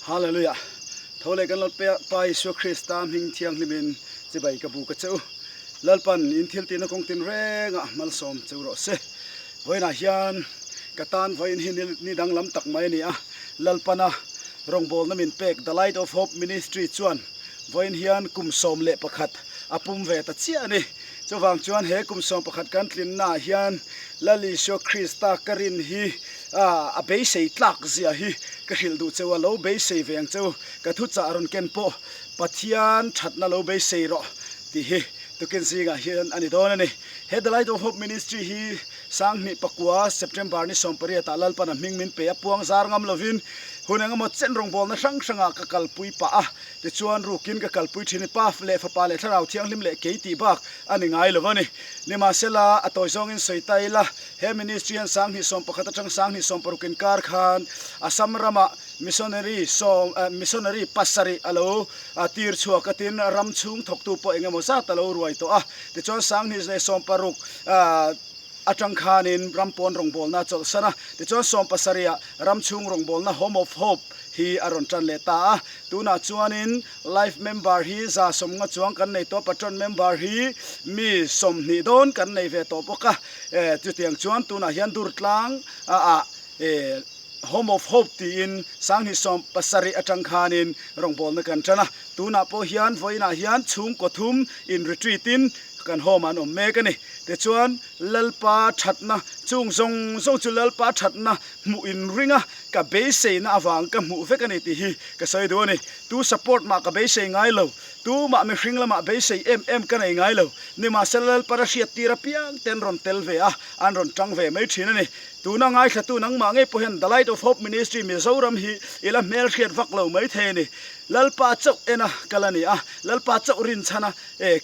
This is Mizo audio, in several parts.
Hallelujah! Tho leh kan Lalpa Pa Isua Krista hming thianghlimin chibai ka bu ka che u. Lalpan in thil tihna kawng tin rengah malsawm che u rawh se. Vawiinah hian ka tan vawiin hi ni danglam tak mai a ni a, Lalpana rawngbawlna min pek The Light of Hope Ministry chuan vawiin hian kum 11 a pum ve ta chiah a ni. Chuvang chuan he kum 11 kan tlinnaah hian Lal Isua Krista ka rin hi a beisei tlak zia hi ka hrilh duh cheu a, lo beisei ve ang cheu. Ka thuchah rawn ken pawh Pathian thatna lo beisei rawh tih hi tukin zingah hian a ni dawn a ni. He The Light of Hope Ministry hi Sanghnih pakua September ni 18 ah Lalpana hming min pe a, puang zar ngam lovin hun engemaw chen rawngbawlna hrang hrangah ka kalpui pah a. Tichuan rukin ka kalpui thin i Pa leh Fapa leh Thlarau Thianghlim leh kei tih bak a ni ngai lo a ni. Nimahsela, a tawi zawngin sawi ta ila, he ministry hian 2011 atang 2016 inkar khan Assam ramah missionary sawm missionary pasarih a lo tir chhuak a, tin ram chhung thawktu pawh eng emaw zat a lo ruai tawh a. Tichuan 2016 atang khanin ram pawn rawngbawlna a chawlhsan a, tichuan 70 ah ram chhung rawngbawlna Home of Hope hi a rawn tan leh ta a, tunah chuanin life member hi 150 chuang kan nei tawh a, patron member hi mi 20 dawn kan nei ve tawh bawk a, chutiang chuan tunah hian Durtlang ah Home of Hope tiin 2070 atang khanin rawngbawlna kan tan a, tunah pawh hian vawiinah hian chhungkaw thum in retreat in kan home ah an awm mek a ni. Tichuan Lalpa thatna chung zawng zawng chu Lalpa thatna hmuh in ring a, ka beiseina avang ka hmuh vek a ni tih hi ka sawi duh a ni. Tu support mah ka beisei ngai lo, tu mah mihring lamah beisei em em ka nei ngai lo. Nimahsela Lalpara hriat tir apiang te an rawn tel ve a, an rawn tang ve mai thin a ni. Tuna ngaithlatu nangmah ngei pawh hian The Light of Hope Ministry Mizoram hi i la hmelhriat vak lo mai thei a ni. Lalpa chauh ena kal a ni a, Lalpa chauh rinchhan a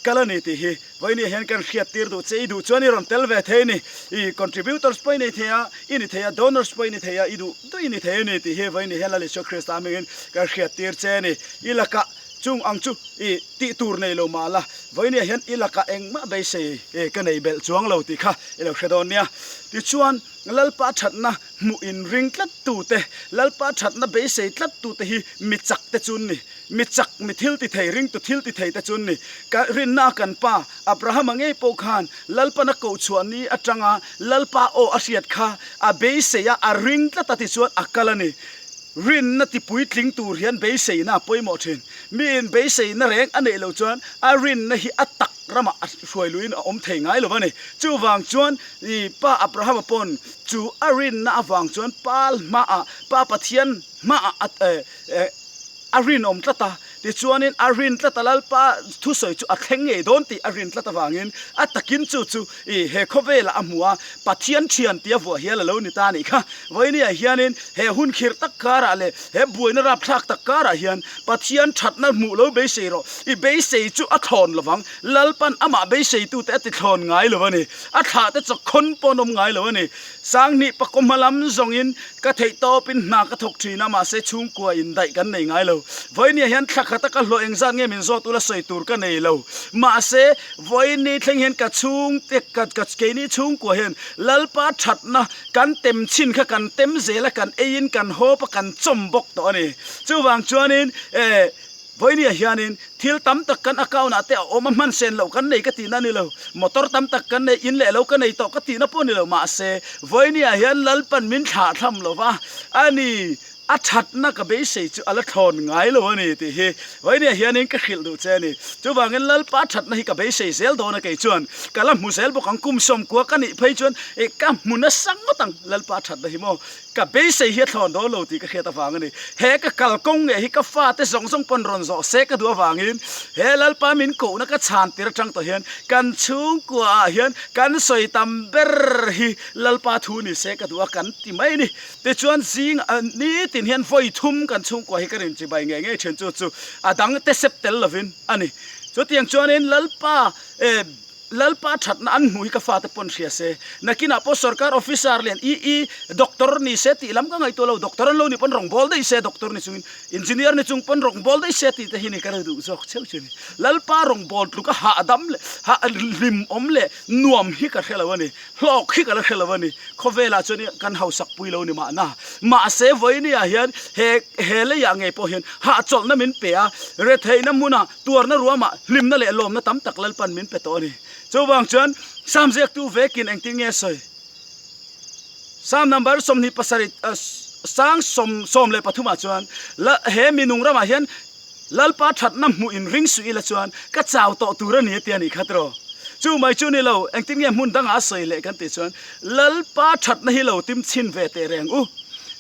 kal a ni tih hi Vawinia hian kan hriat tir duh che, i duh chuan i rawn tel ve thei a ni. I contributors pawh i nei thei a, i ni thei a, donors pawh i ni thei a, i duh duh i ni thei a ni tih hi Vawinia hian Lal Isua Krista hmingin kan hriat tir che a ni. I lakah chung ang chu i tih tur nei lo mah la, Vawinia hian i lakah engmah beisei ka nei belh chuang lo tih kha i lo hre dawn nia. Tichuan, Lalpa thatna hmuh inring tlat tute, Lalpa thatna beisei tlat tute hi mi chak te chu an ni. Mi chak, mi thil ti thei, ringtu thil ti thei te chu an ni. Ka rinna a kan pa, Abrahama ngei pawh khan Lalpan a koh chhuah ni atanga Lalpa aw a hriat kha a beisei a, a ring tlat a tichuan a kal a ni. Rinna ti puitling tur hian beiseina a pawimawh thin. Miin beiseina reng a neih loh chuan a rinna hi a tak ramah a hruai luiin a awm thei ngai lo a ni. Chuvang chuan i pa Abrahama pawn chu a rinna avang chuan Pa hmaah, Pa Pathian hmaah a A rinawm tlat a, tichuanin a rin tlat a, Lalpa thusawi chu a thleng ngei dawn tih a rin tlat avangin a takin chu chu i he khawvelah a hmu a, Pathian thian tia vuah hial a lo ni ta a nih kha. Vawinia hianin he hun khirh tak karah leh he buaina rapthlak tak karah hian Pathian thatna hmuh lo beisei rawh, i beisei chu a thlawn lovang, Lalpan amah beiseitute a ti thlawn ngai lo a ni, a thlahte chawkhawn pawh an awm ngai lo a ni. Sanghnih pakua hma lam zawngin ka theih tawpin hna ka thawk thin a, mahse chhungkua indaih kan nei ngai lo. Vawinia hian thla khata ka hlawh engzat nge min zawt ula sawi tur ka nei lo. Mahse, vawiini thleng hian ka chhungte, ka ka keini chhungkua hian Lalpa thatna kan tem chhin kha kan tem zel a, kan eiin kan hawp a, kan chawm bawk tawh a ni. Chuvang chuanin eh. Vawinia hianin thil tam tak kan account ah te a awm a, hman sen loh kan nei ka tihna a ni lo. Motor tam tak kan nei, in leh lo ka nei tawh ka tihna pawh a ni lo. Mahse, vawinia hian Lalpan min thlah thlam lo va, a ni, a thatna ka beisei chu a la thlawn ngai lo a ni tih hi vawinia hianin ka hrilh duh che a ni. Chuvangin Lalpa thatna hi ka beisei zel dawn a kei chuan ka la hmu zel bawk ang. Kum 90 ka nih phei chuan ka hmu nasa ngawt ang Lalpa thatna hi maw. Ka beisei hi a thlawn dawn lo tih ka hriat avang a ni. He ka kalkawng ngei hi ka fate zawng zawng pawn rawn zawh se ka duh avangin he Lalpa min kohna ka chhan tir atang tawh hian kan chhungkua ah hian kan sawi tam ber hi Lalpa thu ni se ka duh a kan ti mai a ni. Tichuan zing nitin hian vawi thum kan chhungkua hi ka rin chibai ngei ngei thin chu chu a dang te sep tel lovin a ni. Chutiang chuanin Lalpa eh. Lalpa thatna an hmuh hi ka fate pawn hria se, nakinah pawh sorkar officer lian i i doctor ni se tih lam ka ngaihtuah lo, doctor an lo nih pawn rawn bawl daih se, doctor ni chungin engineer ni chung pawn rawn bawl daih se tih te hi ni ka duh zawk cheu chu a ni. Lalpa rawn bawl tluka hahdam leh hah hlimawm leh nuam hi ka hre lo a ni, hlawk hi ka la hre lo a ni. Khawvelah chuan kan hausak pui lo ni mahna, mahse vawinia hian he he leiah ngei pawh hian hahchawlhna min pe a, retheihna hmunah Tuarna ruamah hlimna leh lawmna tam tak Lalpan min pe tawh a ni. Chuvang chuan Sam ziaktu vekin engtin nge a sawi? Sam number 27 sang 13 ah chuan, He mi nung ramah hian Lalpa thatna hmuh in ring suh ila chuan ka chau tawh tur a ni a ti a nih kha tiraw? Chu mai chu ni lo, engtin nge hmun dangah a sawi leh kan tih chuan Lalpa thatna hi lo tim chhin ve teh reng u.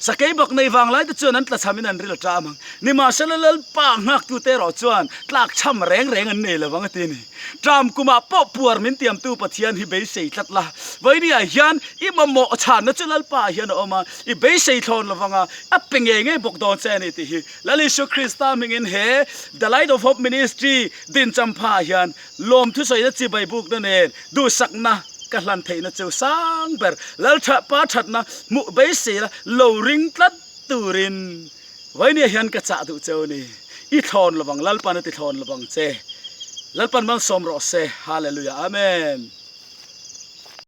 Sakei bak nei vang lai te chuan an tlachham in an ril a ṭam ang. Nimahsela Lalpa nghaktute erawh chuan tlakchham reng reng an nei lo vang a ti a ni. Ṭam kumah pawh puar min tiamtu Pathian hi beisei tlat la. Vawinia hian i mamawh chhanna chu Lalpa ah hian a awm a, i beisei thlawn lo vang a, a pe ngei ngei bawk dawn che a ni tih hi Lal Isua Krista hmingin he The Light of Hope Ministry dinchampha ah hian Lawmthusawina chibai bukna nen duhsakna ka hlan theihna chu sang ber Lal tha pa thatna hmuh beisei la lo ring tlat turin Vainia hian ka chah duh cheu a ni. I thlawn lovang Lalpan a ti thlawn lovang che. Lalpan malsawm rawh se. Hallelujah Amen.